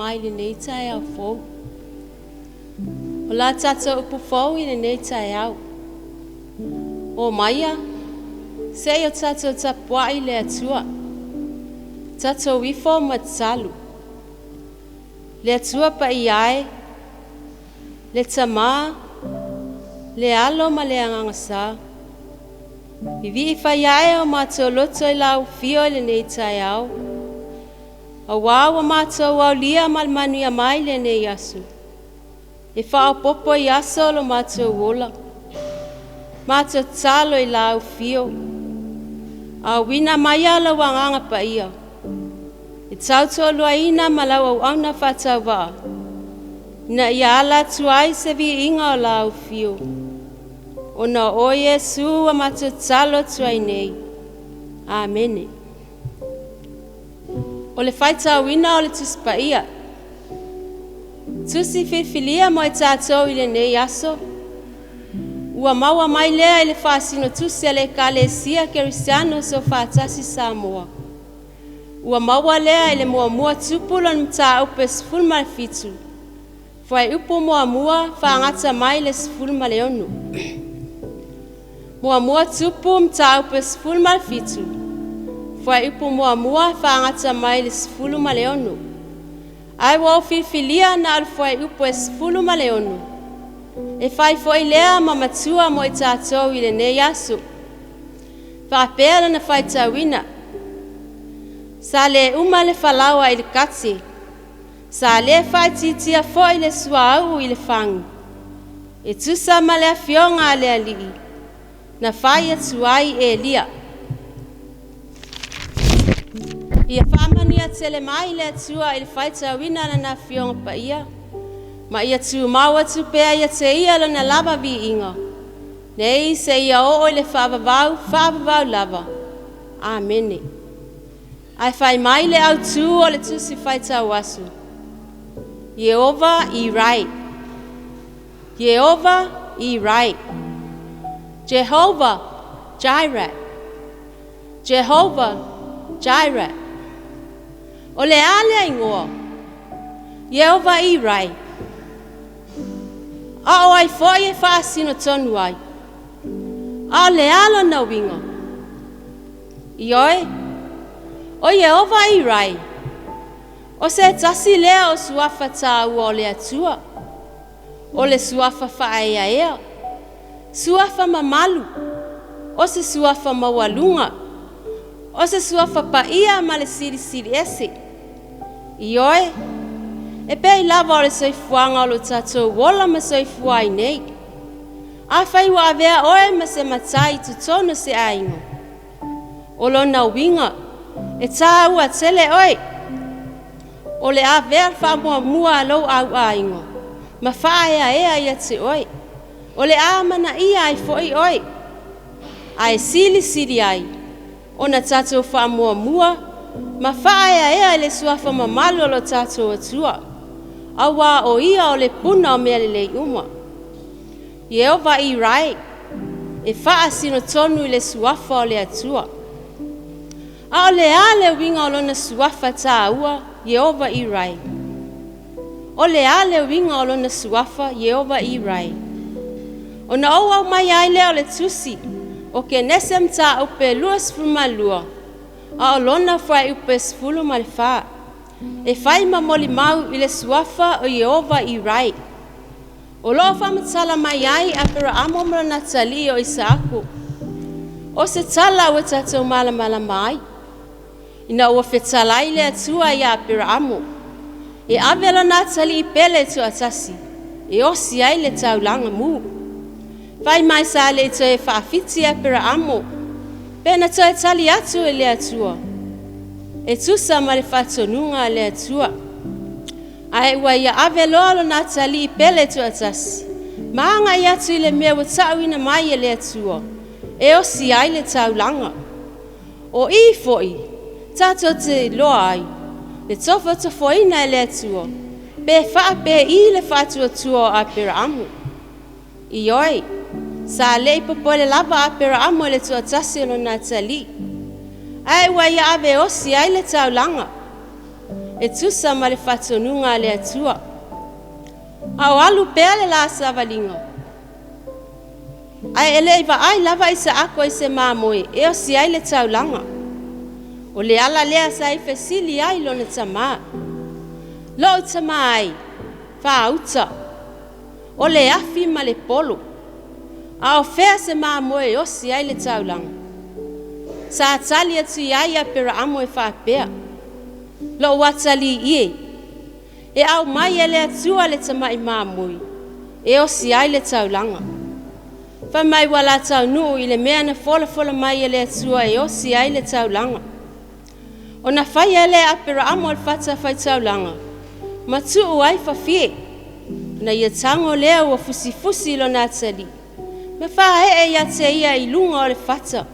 Mai lenei taeao fou. O la tatou upu fou i lenei taeao. Omaia, se i o tatou tapuai le Atua. Tatou ifo ma tatalo. Le Atua paia e, le Tamā, le Alo ma le Agaga Sa. Vivii fai ae o matou loto i lau afio i lenei taeao. Auā ua matou aulia ma le manuia mai lenei aso. E faaopoopo i aso o lo matou ola. Matou tatalo i lau afio. Auina maia lau agaga paia. E tautoaluaina ma lau auauna faatauvaa. Ina ia ala atu ai se viiga o lau afio. Ona o oe Iesu ua matou tatalo atu ai nei. Amene. O le faitauina o le Tusi Paia. Tusi filifilia mo i tatou i lenei aso, ua maua mai lea i le faasino tusi a le Ekalesia Kerisiano Soofaatasi Samoa. Ua maua lea i le muamua tupu lona mataupu e 17, fuaiupu muamua faagata mai le 16. Muamua Tupu mataupu e 17, fuaiupu muamua faagata mai le 16. Ae ua ou filifilia na o le fuaiupu e 16, e fai foi lea ma matua mo i tatou i lenei aso. Faapea lona faitauina, sa le uma le falaoa i le kate, sa le faaitiitia foi le suauu i le fagu, e tusa ma le afioga a le Alii, na fai atu ai Elia. Ia faamanuia tele mai le Atua i le faitauina o Lana Afioga Paia, ma ia tumau atu pea ia te Ia Lona lava viiga, nei seia oo i le faavavau, faavavau lava. Amene. Ae fai mai le autū o le tusi faitau aso, Ieova i rai. Ieova i rai. Jehovah Jireh. Jehovah Jireh. O le a lea igoa? Ieova i rai. A o ai foi e faasino tonu ai? A o le a lona uiga? Ioe, o Ieova i rai. O se tasi lea o suafa tāua o le Atua. O le suafa faaeaea, suafa mamalu, o se suafa maualuga, o se suafa paia ma le silisili ese. Ioe, e pei lava o le soifuaga o lo tatou ola ma soifua ai nei. Afai ua avea oe ma se matai i totonu o se aiga, o lona uiga, e tāua tele oe. O le avea le faamuamua a lou au aiga, ma faaeaea ia te oe. O le a amanaia ai foi oe. Ae silisili ai ona tatou faamuamua ma faaeaea i le suafa mamalu o lo tatou Atua, auā o Ia o le puna o mea lelei uma. Ieova i rai, e faasino tonu i le suafa o le Atua. A o le a le uiga o lona suafa tāua, Ieova i rai? O le a le uiga o lona suafa, Ieova i rai? Ona ou aumaia ai lea o le tusi o Kenese mataupu e 22, a o lona fuaiupu e 14, e fai ma molimau i le suafa o Ieova i rai. O lo o faamatala mai ai Aperaamo ma lona atalii o Isaako. O se tala ua tatou malamalama ai, ina ua fetalai le Atua iā Aperaamo, e ave lona atalii pele toatasi, e osi ai le taulaga mu. Fai mai sa le i toe faafiti Aperaamo, pe na toe tali atu e le Atua, e tusa ma le faatonuga a le Atua. Ae ua ia ave loa lona atalii pele toatasi, ma agai atu i le mea ua ta'uina mai e le Atua, e osi ai le taulaga. O i foi, tatou te iloa ai, le tofotofoina e le Atua, pe faapei le faatuatua o Aperaamo. Ioe, sa le i popole lava Aperaamo i le toatasi o lona atalii, ae ua ia ave e osi ai le taulaga. e tusa ma le faatonuga a le Atua. A o alu pea le la savaliga, ae e le i vaai lava Isaako i se mamoe e osi ai le taulaga. O le ala lea sa i fesili ai lona tamā, Lou tamā e, faauta, o le afi ma le polo, a o fea se mamoe e osi ai le taulaga? Sa tali atu i ai Aperaamo e faapea, Lou atalii e, e aumai e le Atua le tamai mamoe e osi ai le taulaga. Fai mai ua la taunuu i le mea na folafola mai e le Atua e osi ai le taulaga. Ona faia lea e Aperaamo o le fatafaitaulaga ma tuu ai fafie, ona ia tago lea ua fusifusi lona atalii, ma faaee ia te ia i luga o le fata.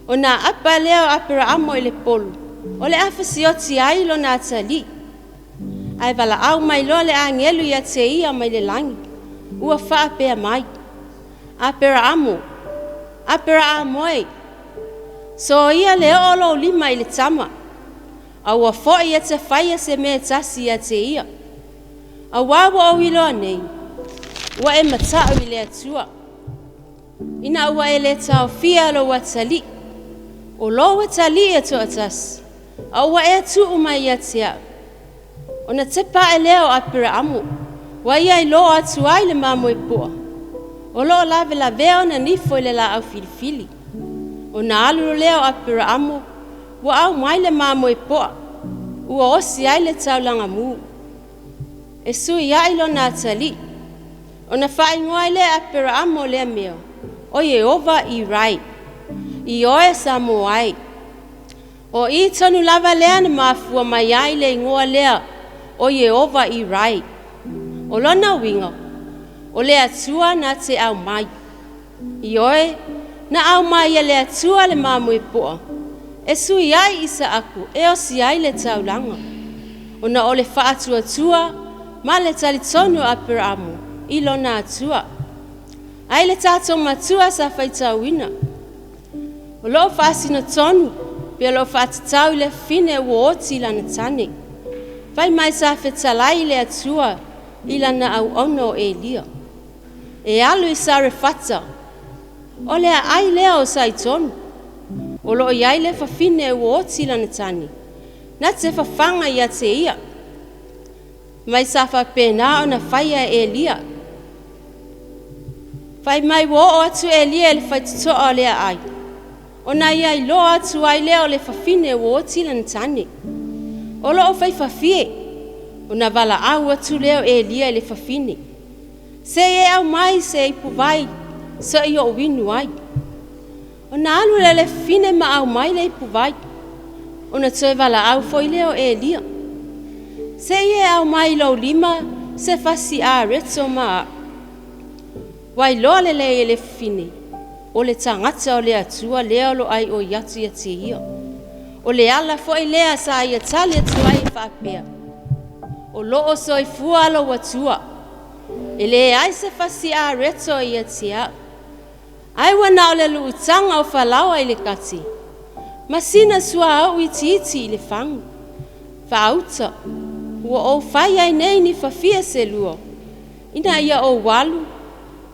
Ona aapa lea o Aperaamo i le polo, o le a fasioti ai lona atalii. Ae valaau mai loa le agelu ia te ia mai le lagi, ua faapea mai, Aperaamo, Aperaamo e, soia le oo o lou lima i le tama, aua foi e te faia se mea e tasi ia te ia. Auā ua ou iloa nei, ua e mata'u i le Atua, ina ua e le taofia lou atalii, o lou atalii e toatasi, a ua e tuu mai ia te a'u. Ona tepa ae lea o Aperaamo, ua ia iloa atu ai le mamoe poa, o lo o lavelavea ona nifo i le laau filifili. Ona alu lea o Aperaamo, ua aumai le mamoe poa, ua osi ai le taulaga mu, e suia'i lona atalii. Ona faaigoa ai lea e Aperaamo lea mea, o Ieova Irai, Ioe Samoa e. O i tonu lava lea na mafua mai ai le igoa lea o Ieova Irai. O lona uiga, o le Atua na te aumai. Ioe, na aumai e le Atua le mamoe poa e sui ai Isaako e osi ai le taulaga, ona o le faatuatua ma le talitonu o Aperaamo i lona Atua. Ai le tatou matua sa faitauina, o lo o faasino tonu pe o lo o faatatau i le afafine ua oti lana tane. Fai mai sa fetalai le Atua i lana auauna o Elia, e alu i Sarefata, o le aai lea o Saitonu, o lo o i ai le fafine ua oti lana tane, na te fafaga ia te ia. Mai sa faapena ona faia e Elia. Fai mai ua oo atu Elia i le faitotoa o le aai, ona ia iloa atu ai lea o le fafine ua oti lana tane. O lo o faifafie, ona valaau atu lea o Elia i le fafine, Se i e aumai se ipuvai se i ou inu ai. Ona alu lea o le fafine ma aumai le ipuvai. Ona toe valaau foi lea o Elia, Se i e aumai i lou lima se fasi areto ma a'u. Ua iloa lelei e le fafine, o le tagata o le Atua lea o lo o aioi atu ia te ia. O le ala foi lea sa ia tali atu ai e faapea, O lo o soifua lou Atua, e leai se fasi areto ia te a'u. Ai ua na o le luutaga o falaoa i le kati, ma sina suauu itiiti i le fagu. Faauta, ua ou fai ai nei ni fafie se lua, ina ia ou alu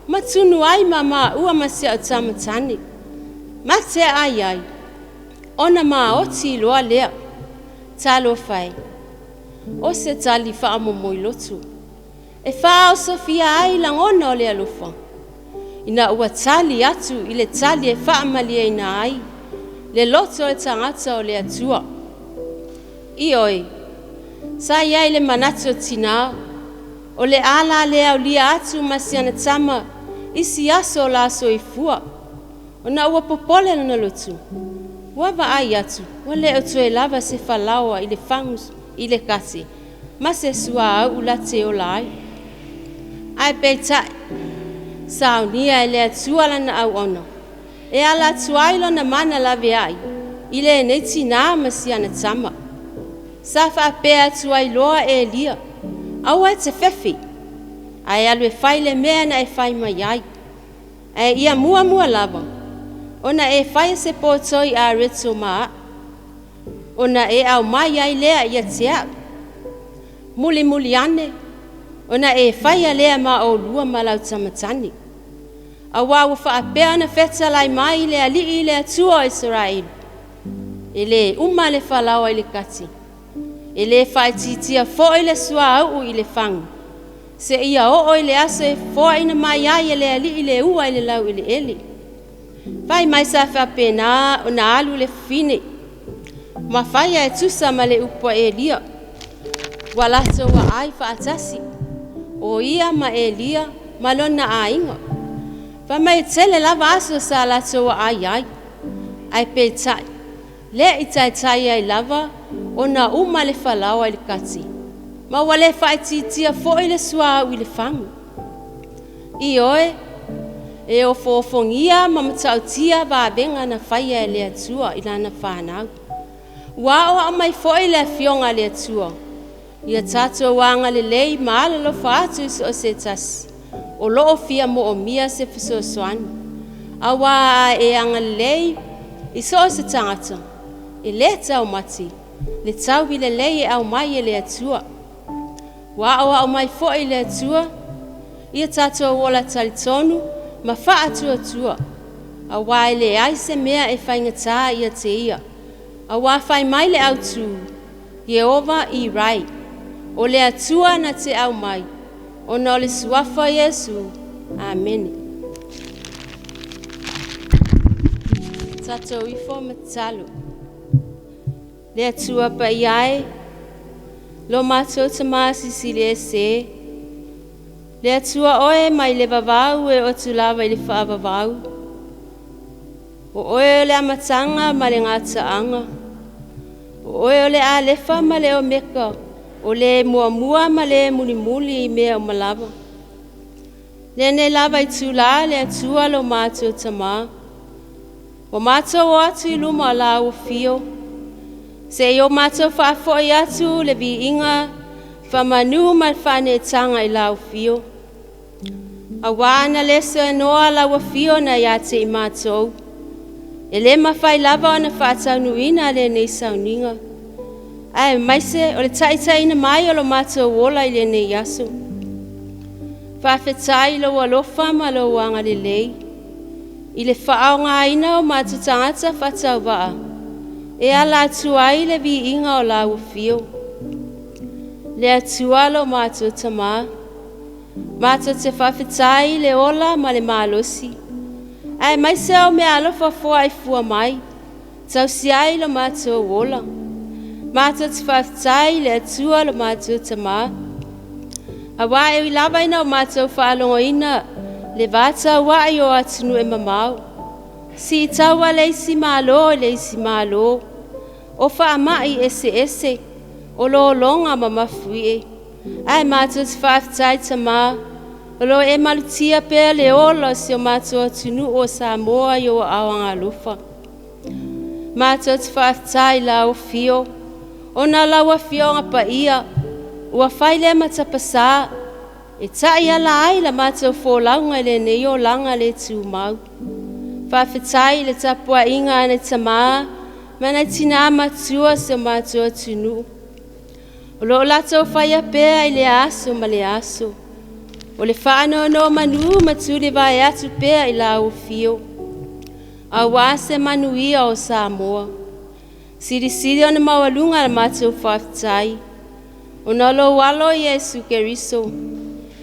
ma tunu ai ma maua ma si a'u tama tane, ma te ai ai, ona maoti loa lea. Talofa e, o se tali faamomoiloto e faaosofia ai lagona o le alofa, ina ua tali atu i le tali e faamalieina ai le loto o le tagata o le Atua. Ioe, sa i ai le manatu o tinā, o le a la le aulia atu ma si ana tama i si aso o la soifua, ona ua popole lona loto, ua vaai atu ua le o toe lava se falaoa i le fagu i le kate ma se suauu la te ola ai. Ae peitai, saunia e le Atua lana auauna, e ala atu ai lona mana laveai i lenei tinā ma si ana tama. Sa faapea atu ai loa Elia, Aua e te fefe, ae alu e fai le mea na e fai mai ai. Ae ia muamua lava ona e faia se potoi areto ma a'u. ona e aumai ai lea ia te a'u. Mulimuli ane ona e faia lea ma oulua ma lau tama tane. Auā ua faapea ona fetalai mai le Alii le Atua o Isaraelu, e lē uma le falaoa i le kati, e lē faaitiitia foi le suauu i le fagu, seia oo i le aso e foaina mai ai e le Alii le ua i le laueleele. Fai mai sa faapena ona alu le fafine ma faia e tusa ma le upu a Elia. Ua latou aai faatasi, o ia ma Elia ma lona aiga. Fai mai e tele lava aso sa latou aai ai, ae peitai, le i taitai ai lava ona uma le falaoa i le kati, ma ua le faaitiitia foi le suauu i le fagu. Ioe, e ofoofogia ma matautia vavega na faia e le Atua i lana fanau. Ua aoao mai foi le Afioga a le Atua, ia tatou agalelei ma alolofa atu i so o se tasi o lo o fia moomia se fesoasoani. Auā a e agalelei i so o se tagata, e le taumate le taui lelei e aumai e le Atua. Ua aoao mai foi le Atua, ia tatou ola talitonu ma faatuatua, auā e leai se mea e faigata ia te Ia. Auā fai mai le autu, Ieova Irai, o le Atua na te aumai, ona o le suafa o Iesu. Amene. Tatou ifo ma tatalo. Le Atua Paia e, lo matou Tamā Silisili Ese, le Atua Oe mai le vavau e oo atu lava i le faavavau. O Oe o le amataga ma le gataaga, o Oe o le Alefa ma le Omeka, o le muamua ma le mulimuli i mea uma lava. Lenei lava itula le Atua lo matou Tamā, ua matou o atu i luma o lau afio, se i o matou faafoi atu le viiga, faamanu ma le faaneetaga i lau afio. Auā na le seanoa lau afio na ia te i matou, e le mafai lava ona faataunuuina lenei sauniga, aemaise o le taitaiina mai o lo matou ola i lenei aso. Faafetai i lou alofa ma lou agalelei i le faaaogaina o matou tagata faatauvaa e ala atu ai le viiga o lau afio. Le Atua lo matou Tamā, matou te faafetai i le ola ma le malosi, aemaise o meaalofa foai fua mai, tausi ai lo matou ola. Matou te faafetai i le Atua lo matou Tamā, auā e ui lava ina o matou faalogoina le vataua'i o atunuu e mamao, siitaua le isi Malo i le isi Malo, o faamai eseese, o lologa ma mafuie, ae matou te faafetai Tamā, o lo o e malutia pea le ola o si o matou atunuu o Samoa i ou aao agaalofa. Matou te faafetai i lau afio, ona o lau Afioga Paia ua fai lea ma tapasā e taiala ai la matou folauga i lenei olaga le tumau. Faafetai i le tapuaiga a nai tamā ma nai tinā matutua o si o matou atunuu, o lo o latou faia pea i lea aso ma lea aso, o le faanonomanu ma tulivae atu pea i lau afio, aua se manuia o Samoa. Silisili ona maualuga le matou faafetai, ona o lou alo Iesu Keriso,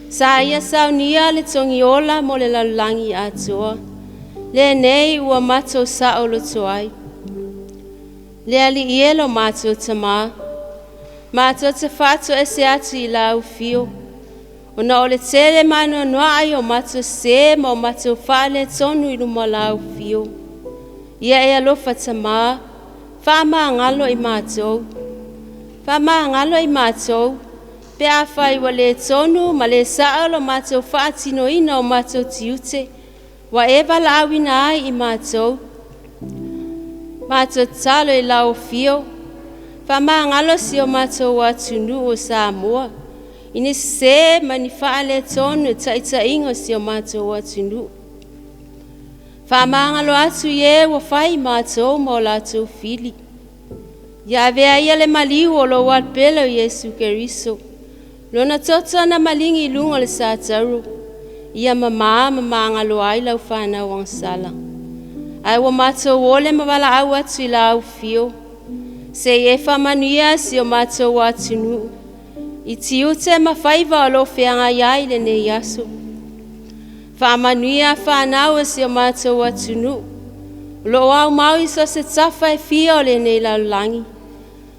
sa ia saunia le togiola mo le lalolagi atoa, lenei ua matou saoloto ai. Le Alii e lo matou Tamā, matou te faatoese atu i lau afio, ona o le tele ma anoanoai o matou sē ma o matou faaletonu i luma o lau afio. Ia e alofa Tamā, faamagalo i matou. Faamagalo i matou, pe afai ua le tonu ma le sao lo matou faatinoina o matou tiute, ua e valaauina ai i matou. Matou tatalo i lau afio, faamagalo si o matou atunuu o Samoa, i ni sē ma ni faaletonu i taitaiga o si o matou atunuu. Faamagalo atu i e ua fai i matou ma o latou fili. Ia avea ia le maliu o lou Alopele o Iesu Keriso, Lona toto na maligi i luga o le satauro, ia mamā ma magaloa ai lau fanau agasala. Ae ua matou ole ma valaau atu i lau afio, se i e faamanuia si o matou atunuu, i tiute ma faiva o lo o feagai ai i lenei aso. Faamanuia fanau a si o matou atunuu, o lo o aumau i so o se tafa e fia o lenei lalolagi,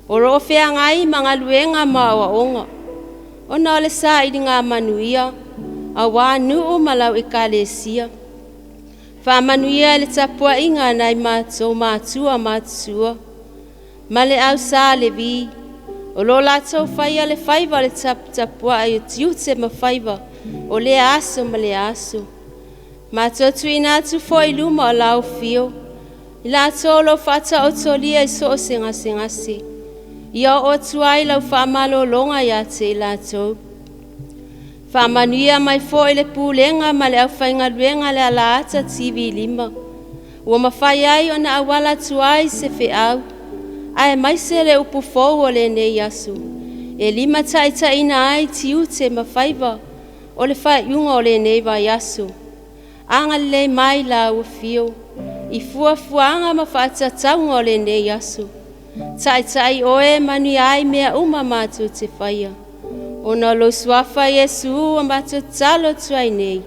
o lo o feagai ma galuega ma aoaoga, ona o le sailiga manuia aua nuu ma lau ekalesia. Faamanuia i le tapuaiga a nai matou matua matutua ma le au Sa Levi, o lo o latou faia le faiva o le taputapuai o tiute ma faiva o lea aso ma lea aso. Matou tuuina atu foi i luma o lau afio, i latou o lo o faataotolia i so o se gasegase, ia oo atu ai lau faamalologa ia te i latou. Faamanuia mai foi le pulega ma le aufaigaluega a le Alaata TV5, ua mafai ai ona auala atu ai se feau, aemaise le upu fou o lenei aso, e limataitaiina ai tiute ma faiva o le faaiuga o lenei vaiaso. Agalelei mai lau afio i fuafuaga ma faatatauga o lenei aso. Taitai oe manuia ai mea uma matou te faia. Ona o lou suafa Iesu ua matou tatalo atu ai nei.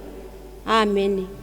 Amene.